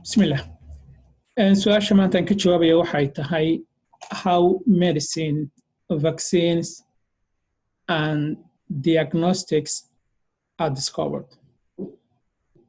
Bismillah. Su-aasha maanta aan ka jawaabaya waxay tahay how medicine, vaccines and diagnostics are discovered.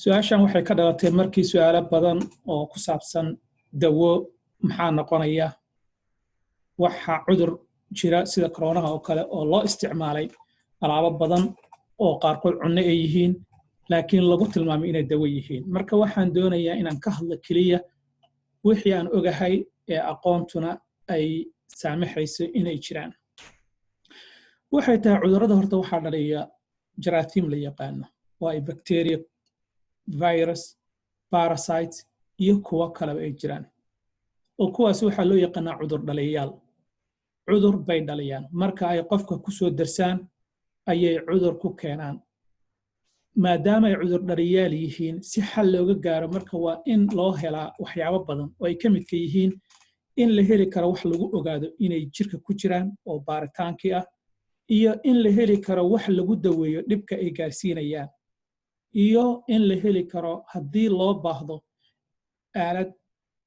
Su-aashan waxay ka dhalatay markii su-aalo badan oo ku saabsan dawo maxaa noqonaya, waxa cudur jira sida koronaha oo kale oo loo isticmaalay alaabo badan oo qaarkood cunno ay yihiin, laakiin lagu tilmaamay inay dawo yihiin. Marka waxaan doonayaa inaan ka hadlo keliya wixii aan ogahay ee aqoontuna ay saamaxayso inay jiraan. Waxay tahay, cudurrada horta waxaa dhaliya jaraathiim la yaqaano oo ay bacteria, virus, parasites iyo kuwo kaleba ay jiraan, oo kuwaas waxaa loo yaqaanaa cudur dhaliyayaal. Cudur bay dhaliyaan. Marka ay qofka ku soo darsaan ayay cudur ku keenaan. Maadaama ay cudur dhaliyaal yihiin, si xal looga gaaro marka waa in loo helaa waxyaabo badan oo ay ka midka yihiin in la heli karo wax lagu ogaado inay jirka ku jiraan oo baaritaankii ah, iyo in la heli karo wax lagu daweeyo dhibka ay gaarsiinayaan, iyo in la heli karo haddii loo baahdo aalad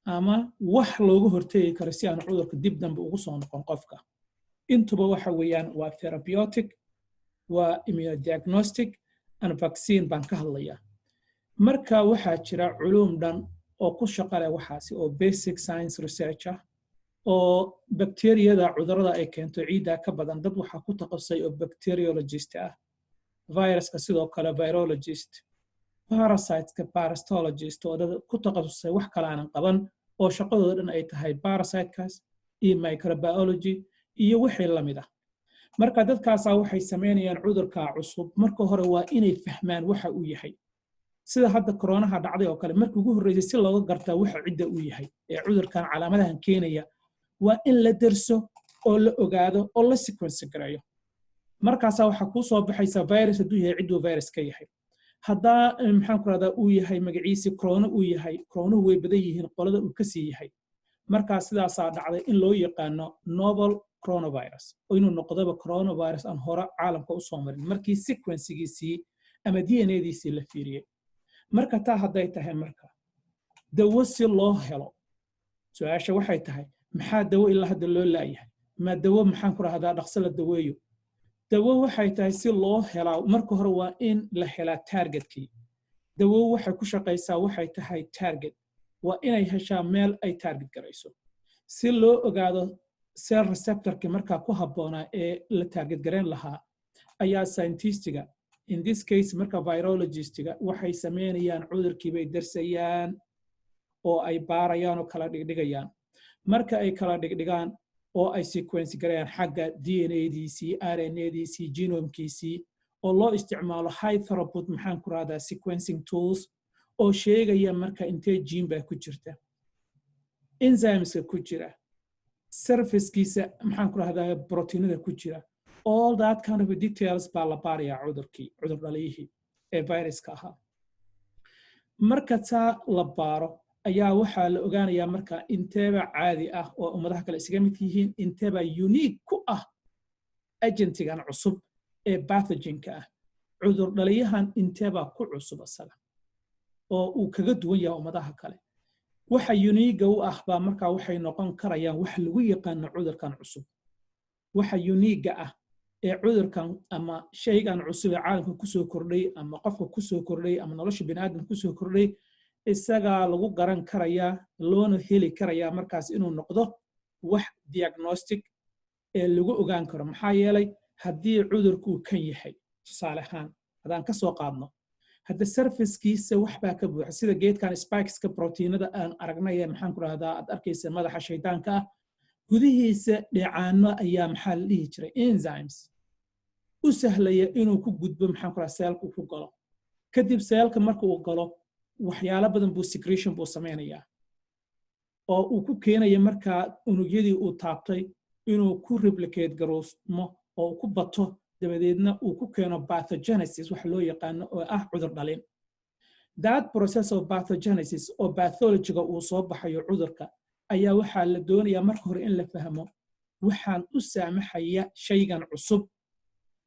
ama wax looga hortegi karo si aan cudurka dib dambe ugu soo noqon qofka. Intuba waxa weeyaan waa therapeutic, waa immunodiagnostic and vaccine baan ka hadlayaa. Marka waxaa jira culuum dhan oo ku shaqo leh waxaasi, oo basic science research ah, oo bakteriyada cudurrada ay keento ciiddaa ka badan dad waxaa ku takhasusay oo bacteriologist ah, viruska sidoo kale virologist, parasiteska parasitologist, oo dad ku takhasusay wax kale aanan qaban oo shaqadooda dhan ay tahay parasitekaas iyo microbiology iyo wixii la mid ah. Marka dadkaasaa waxay samaynayaan cudurka cusub marka hore waa inay fahmaan waxa uu yahay, sida hadda koronaha dhacday oo kale. Markii ugu horreysay, si looga gartaa waxa cidda uu yahay ee cudurkan calaamadahan keenaya, waa in la derso oo la ogaado oo la sequence gareeyo. Markaasaa waxaa kuu soo baxaysa virus hadduu yahay, cidduu virus ka yahay, haddaa, maxaan ku rahdaa, uu yahay magaciisi corona uu yahay. Coronuhu way badan yihiin, qolada uu ka sii yahay. Markaa sidaasaa dhacday in loo yaqaano novel coronavirus, oo inuu noqdoba coronavirus aan hore caalamka usoo marin markii sequencegiisii ama DNA-diisii la fiiriyey. Marka taa hadday tahay, marka dawo si loo helo, su-aasha waxay tahay: maxaa dawo ilaa hadda loo laayahay? Ma dawo, maxaan ku rahdaa, dhaqso la daweeyo? Dawo waxay tahay si loo helaa, marka hore waa in la helaa targetkii. Dawo waxay ku shaqaysaa waxay tahay target. Waa inay heshaa meel ay target garayso. Si loo ogaado cell receptorki markaa ku habboonaa ee la target garayn lahaa, ayaa scientistiga, in this case marka virologistiga, waxay sameynayaan cudurkii bay darsayaan oo ay baarayaan oo kala dhigdhigayaan. Marka ay kala dhigdhigaan oo ay sequence garayaan xagga DNA-diisii, RNA-diisii, genomekiisii, oo loo isticmaalo high throughput, maxaan ku rahdaa, sequencing tools, oo sheegaya marka intee gene baa ku jirta, enzymeska ku jira, surfacekiisa, maxaan ku rahdaa, proteinada ku jira, all that kind of details baa la baarayaa cudurkii, cudur dhaliyihii ee viruska ahaa. Marka taa la baaro ayaa waxaa la ogaanayaa marka inteeba caadi ah oo ummadaha kale isaga mid yihiin, inteeba unique ku ah agentigan cusub ee pathogenka ah, cudur dhaliyahan, inteebaa ku cusub isaga oo uu kaga duwan yahay ummadaha kale. Waxa uniquega u ah baa markaa waxay noqon karayaan wax lagu yaqaano cudurkan cusub. Waxa uniquega ah ee cudurkan ama shaygan cusub ee caalamka kusoo kordhay ama qofka kusoo kordhay ama nolosha biniaadamka kusoo kordhay, isagaa lagu garan karayaa, loona heli karayaa markaas inuu noqdo wax diagnostic ee lagu ogaan karo. Maxaa yeelay, haddii cudurku kan yahay, tusaale ahaan haddaan ka soo qaadno hadda, surfacekiisa wax baa ka buuxa, sida geedkan spikeska proteinada aan aragnay ee, maxaan ku rahdaa, aad arkaysa madaxa shaydaanka ah, gudihiisa dheecaano ayaa, maxaa la dhihi jiray, enzymes u sahlaya inuu ku gudbo, maxaan ku rahdaa, cellka uu ku galo. Kadib cellka marka uu galo, waxyaalo badan buu secretion buu samaynayaa oo uu ku keenaya markaa unugyadii uu taabtay inuu ku replicate garoosmo oo uu ku bato, dabadeedna uu ku keeno pathogenesis waxa loo yaqaano, oo ah cudur dhalin. That process of pathogenesis oo pathologyga uu soo baxayo cudurka ayaa waxaa la doonayaa marka hore in la fahmo waxaan u saamaxaya shaygan cusub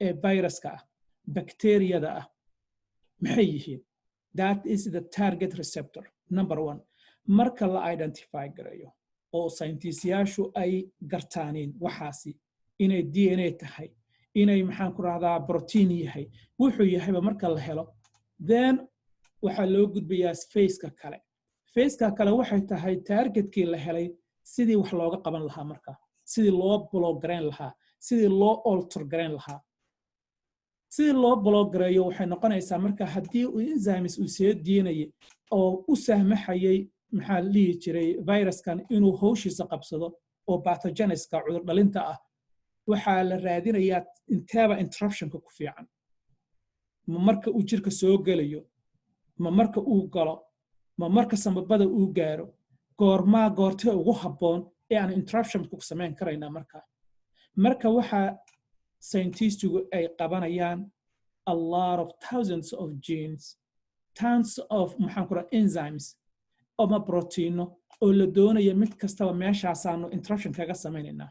ee viruska ah, bakteriyada ah, maxay yihiin. That is the target receptor number one. Marka la identify gareeyo oo sayintiisyaashu ay gartaaniin waxaasi inay DNA tahay, inay, maxaan ku rahdaa, protein yahay, wuxuu yahayba marka la helo, then waxaa loo gudbayaa phase-ka kale. Phase-ka kale waxay tahay targetkii la helay sidii wax looga qaban lahaa, marka sidii loo block garayn lahaa, sidii loo alter garayn lahaa. Sidii loo block gareeyo waxay noqonaysaa marka haddii uu enzymes uu soo diinayay oo u sahmaxayay, maxaa la dhihi jiray, viruskan inuu hawshiisa qabsado oo pathogeneska, cudur dhalinta ah, waxaa la raadinayaa inteeba interruptionka ku fiican. Ma marka uu jirka soo gelayo? Ma marka uu galo? Ma marka sambabada uu gaaro? Goormaa, goortee ugu habboon ee aan interruption ku samayn karaynaa? Marka waxaa scientistigu ay qabanayaan a lot of thousands of genes, tons of, maxaan ku raha, enzymes ama proteino oo la doonaya mid kastaba meeshaasaanu interruption kaga samaynaynaa,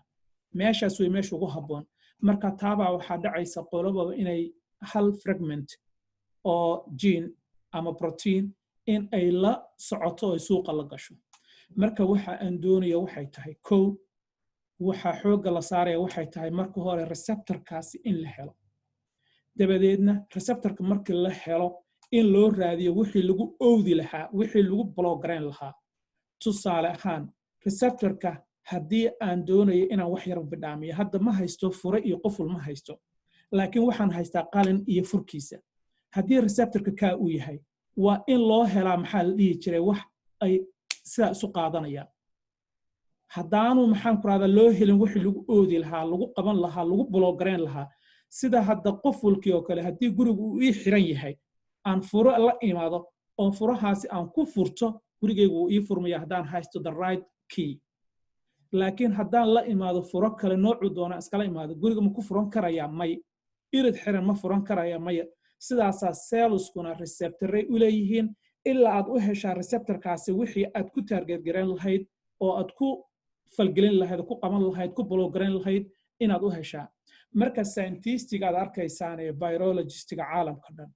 meeshaas way meesha ugu habboon. Marka taabaa waxaa dhacaysa qolobaba inay hal fragment oo gene ama protein in ay la socoto oo suuqa la gasho. Marka waxa aan doonaya waxay tahay, kow, waxaa xoogga la saaraya waxay tahay marka hore receptorkaasi in la helo. Dabadeedna receptorka markii la helo in loo raadiyo wixii lagu owdi lahaa, wixii lagu block garayn lahaa. Tusaale ahaan, receptorka haddii aan doonayo inaan wax yar bidhaamiyo, hadda ma haysto fure iyo quful, ma haysto, laakiin waxaan haystaa qalin iyo furkiisa. Haddii receptorka kaa uu yahay, waa in loo helaa, maxaa la dhihi jiray, wax ay sidaa isu qaadanayaan. Haddaanu, maxaan ku rahdaa, loo helin wixii lagu oodi lahaa, lagu qaban lahaa, lagu block garayn lahaa, sida hadda qufulkii oo kale, haddii gurigu uu ii xiran yahay, aan furo la imaado oo furahaasi aan ku furto, gurigaygu wuu ii furmaya haddaan haysto the right key. Laakiin haddaan la imaado furo kale, noocuu doona iskala imaado, guriga ma ku furan karayaa? May. Irid xiran ma furan karaya? Maya. Sidaasaa cellskuna receptoray u leeyihiin. Ilaa aad u heshaa receptorkaasi wixii aad ku target garayn lahayd oo aad ku falgelin lahayd, ku qaban lahayd, ku block garayn lahayd, inaad u heshaa. Marka scientistiga aad arkaysaan ee virologistiga caalamka dhan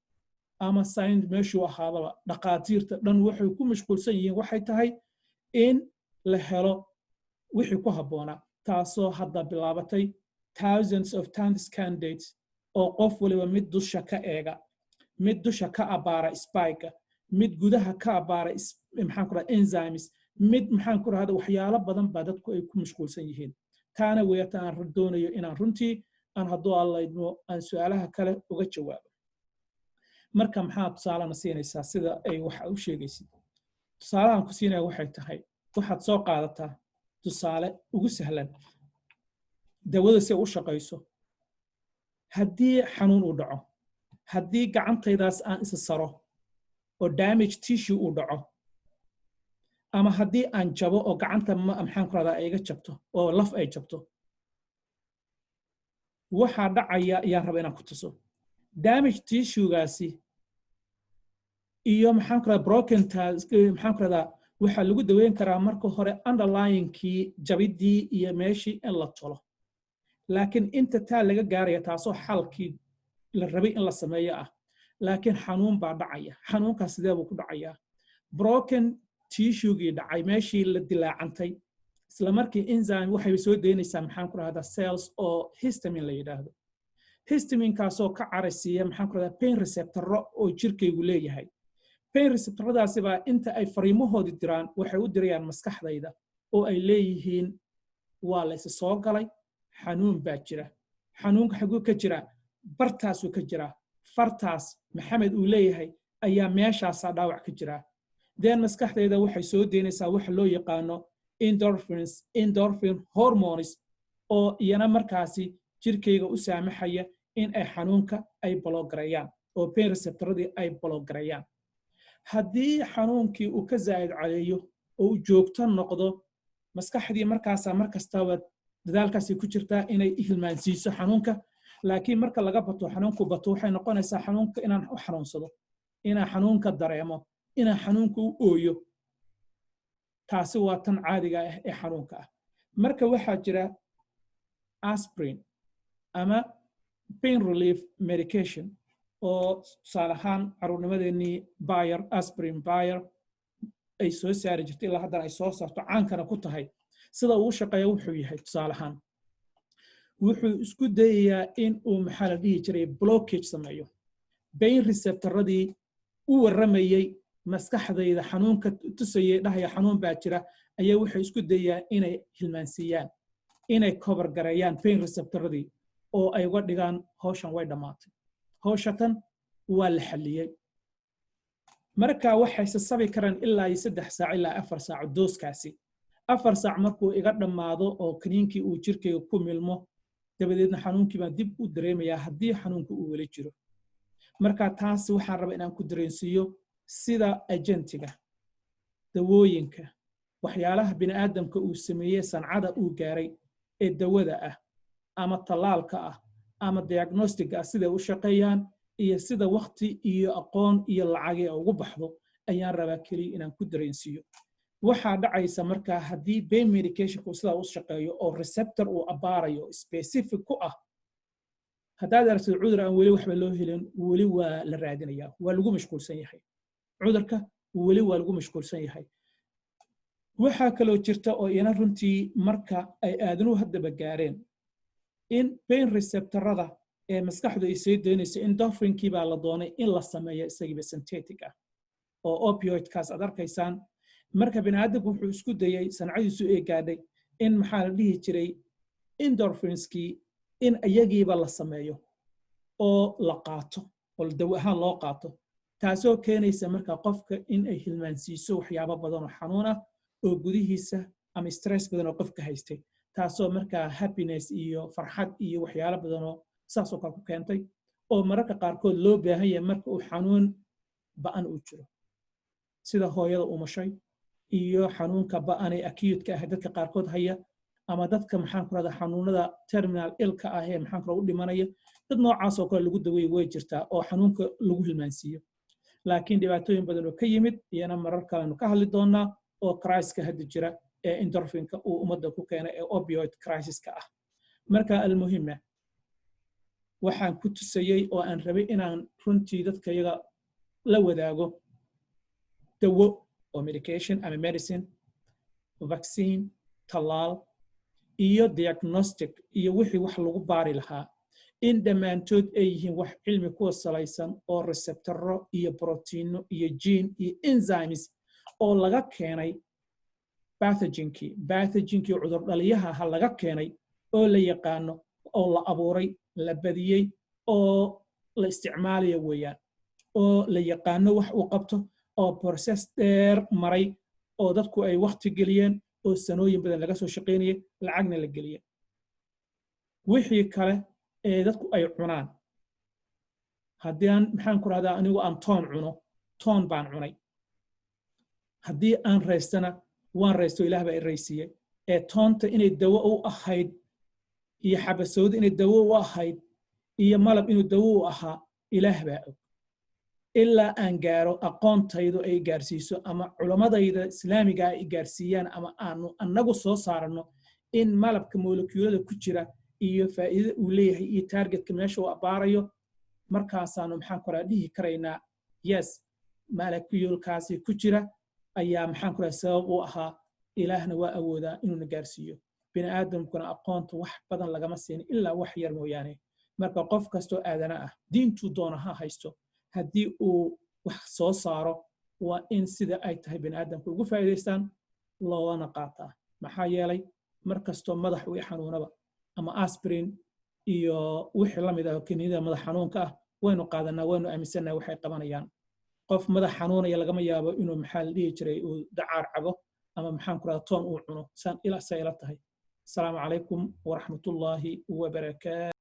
ama science meeshuu ahaadaba, dhaqaatiirta dhan waxay ku mashquulsan yihiin waxay tahay in la helo wixii ku habboonaa, taasoo hadda bilaabatay thousands of tons candidates oo qof waliba mid dusha ka eega, mid dusha ka abaara spike, mid gudaha ka abaara, maxaan ku rahda, enzymes, mid, maxaan ku rahda, waxyaalo badan baa dadku ay ku mashquulsan yihiin. Taana weeyata aan doonayo inaan runtii aan, hadduu Alla idmo, aan su-aalaha kale uga jawaabo. Marka maxaa tusaalena siinaysaa sida ay wax u sheegaysid? Tusaalahan ku siinaya waxay tahay, waxaad soo qaadataa tusaale ugu sahlan dawada si ay u shaqayso. Haddii xanuun uu dhaco, haddii gacantaydaas aan isa saro oo damage tissue uu dhaco, ama haddii aan jabo oo gacanta, maxaan ku rahdaa, ay iga jabto oo laf ay jabto, waxaa dhacaya ayaan raba inaan ku tuso. Damage tissuegaasi iyo, maxaan ku rahdaa, broken, maxaan ku rahdaa, waxaa lagu daweyn karaa marka hore underlyingkii jabidii iyo meeshii in la tolo. Laakiin inta taa laga gaaraya, taasoo xalkii la rabay in la sameeyo ah, laakiin xanuun baa dhacaya. Xanuunkaas sidee buu ku dhacayaa? Broken tissuegii dhacay, meeshii la dilaacantay, isla markii enzyme waxay soo daynaysaa, maxaan ku rahdaa, cells oo histamine la yidhaahdo. Histaminekaasoo ka caraysiiya, maxaan ku rahdaa, pain receptoro oo jirkaygu leeyahay. Pain receptoradaasi baa inta ay fariimahoodii diraan, waxay u dirayaan maskaxdayda oo ay leeyihiin waa la isa soo galay, xanuun baa jira. Xanuunka xaguu ka jiraa? Bartaasuu ka jiraa. Fartaas Maxamed uu leeyahay ayaa meeshaasaa dhaawac ka jiraa. Then maskaxdayda waxay soo deynaysaa waxa loo yaqaano endorphins, endorphin hormones, oo iyana markaasi jirkayga u saamaxaya in ay xanuunka ay block gareeyaan oo pain receptoradii ay block gareeyaan. Haddii xanuunkii uu ka zaa'id caleeyo oo uu joogto noqdo, maskaxdii markaasaa mar kastaba dadaalkaasay ku jirtaa inay hilmaansiiso xanuunka. Laakiin marka laga bato, xanuunku bato, waxay noqonaysaa xanuunka inaan u xanuunsado, inaan xanuunka dareemo, inaan xanuunka u ooyo. Taasi waa tan caadiga ah ee xanuunka ah. Marka waxaa jira aspirin ama pain relief medication oo tusaale ahaan caruurnimadeennii Bayer, aspirin Bayer. ay soo saari jirtay, ilaa haddana ay soo saarto, caankana ku tahay. Sida uu u shaqeeya wuxuu yahay, tusaale ahaan, wuxuu isku dayayaa in uu, maxaa la dhihi jiray, blockage sameeyo pain receptoradii u warramayey maskaxdayda, xanuunka tusayay, dhahaya xanuun baa jira, ayaa waxay isku dayaa inay hilmaansiiyaan, inay cover gareeyaan pain receptoradii oo ay uga dhigaan hawshan way dhammaatay, hawshatan waa la xalliyey. Marka waxay sasabi karaan ilaa iyo 3 saac ilaa 4 saac. Dosekaasi 4 saac markuu iga dhammaado oo kaniinkii uu jirkayga ku milmo, dabadeedna xanuunkii baan dib u dareemayaa haddii xanuunku uu weli jiro. Marka taasi waxaan rabaa inaan ku dareensiiyo sida agentiga, dawooyinka, waxyaalaha bini'aadamka uu sameeyey, sancada uu gaaray ee dawada ah ama tallaalka ah ama diagnosticga ah, siday u shaqeeyaan iyo sida wakti iyo aqoon iyo lacag ee ugu baxdo ayaan rabaa keliya inaan ku dareensiiyo. Waxaa dhacaysa markaa, haddii pain medicationku sidaa u shaqeeyo oo receptor uu abbaarayo specific ku ah, haddaad aragtid cudur aan weli waxba loo helin, weli waa la raadinayaa, waa lagu mashquulsan yahay cudurka, weli waa lagu mashquulsan yahay. Waxaa kaloo jirta oo iyana runtii marka ay aadanuhu haddaba gaareen in pain receptorada ee maskaxdu ay soo daynayso, endorphinkii baa la doonay in la sameeyo isagiiba synthetic ah oo opioidkaas aad arkaysaan. Marka biniaadamku wuxuu isku dayey, sancadiisu ee gaadhay, in, maxaa la dhihi jiray, endorphinskii in iyagiiba la sameeyo oo la qaato oo dawo ahaan loo qaato, taasoo keenaysa marka qofka in ay hilmaansiiso waxyaabo badan oo xanuun ah oo gudihiisa ama stress badan oo qofka haystay, taasoo markaa happiness iyo farxad iyo waxyaalo badan oo saasoo kale ku keentay, oo mararka qaarkood loo baahan yahay marka uu xanuun ba'an uu jiro, sida hooyada umashay iyo xanuunka ba'anee acute-ka ah dadka qaarkood haya, ama dadka, maxaan ku rahda, xanuunada terminal illka ah ee, maxaan ku u dhimanaya, dad noocaas oo kale lagu daweeyo way jirtaa oo xanuunka lagu hilmaansiiyo. Laakiin dhibaatooyin badan oo ka yimid iyana marar kalenu ka hadli doonaa, oo crisiska hadda jira ee endorphinka uu ummadda ku keenay ee opioid crisiska ah. Marka almuhima, waxaan ku tusayey oo aan rabay inaan runtii dadka iyaga la wadaago dawo oo medication ama medicine, vaccine, tallaal, iyo diagnostic iyo wixii wax lagu baari lahaa, in dhammaantood ay yihiin wax cilmi kuwa salaysan oo receptoro iyo brotiino iyo gene iyo enzymes oo laga keenay pathogenkii cudurdhaliyaha ha laga keenay oo la yaqaano oo la abuuray, la badiyey oo la isticmaalayo weeyaan, oo la yaqaano wax uu qabto, oo process dheer maray, oo dadku ay wakti geliyeen, oo sanooyin badan laga soo shaqaynayay, lacagna la geliyay. Wixii kale ee dadku ay cunaan, haddii aan, maxaan ku rahdaa, anigu aan toon cuno, toon baan cunay, haddii aan raystana waan raysto, Ilaah baa i raysiiyey. Ee toonta inay dawo u ahayd iyo xabasooda inay dawo u ahayd iyo malab inuu dawo u ahaa, Ilaah baa og. Ilaa aan gaaro aqoontaydu ay gaarsiiso ama culammadayda Islaamiga ay gaarsiiyaan ama aanu annagu soo saaranno in malabka moleculeada ku jira iyo faa'iidada uu leeyahay iyo targetka meesha uu abbaarayo, markaasaanu, maxaan ku rahaa, dhihi karaynaa yes, moleculekaasi ku jira ayaa, maxaan ku rahaa, sabab u ahaa. Ilaahna waa awoodaa inuuna gaarsiiyo. Bini aadamkuna aqoonta wax badan lagama siin ilaa wax yar mooyaane. Marka qof kastoo aadana ah, diintuu doona ha haysto, haddii uu wax soo saaro, waa in sida ay tahay bini aadamka ugu faa'iidaystaan loogana qaataa. Maxaa yeelay, mar kastoo madax uu i xanuunaba ama aspirin iyo wixii la mid ah kiniinada madax xanuunka ah waynu qaadanaa, waynu aaminsannahay waxay qabanayaan. Qof madax xanuunaya lagama yaabo inuu, maxaa la dhihi jiray, uu dacaar cabo ama, maxaan ku rahda, toon uu cuno. Saan ila say ila tahay. Asalaamu calaykum waraxmatullaahi wabarakaatu.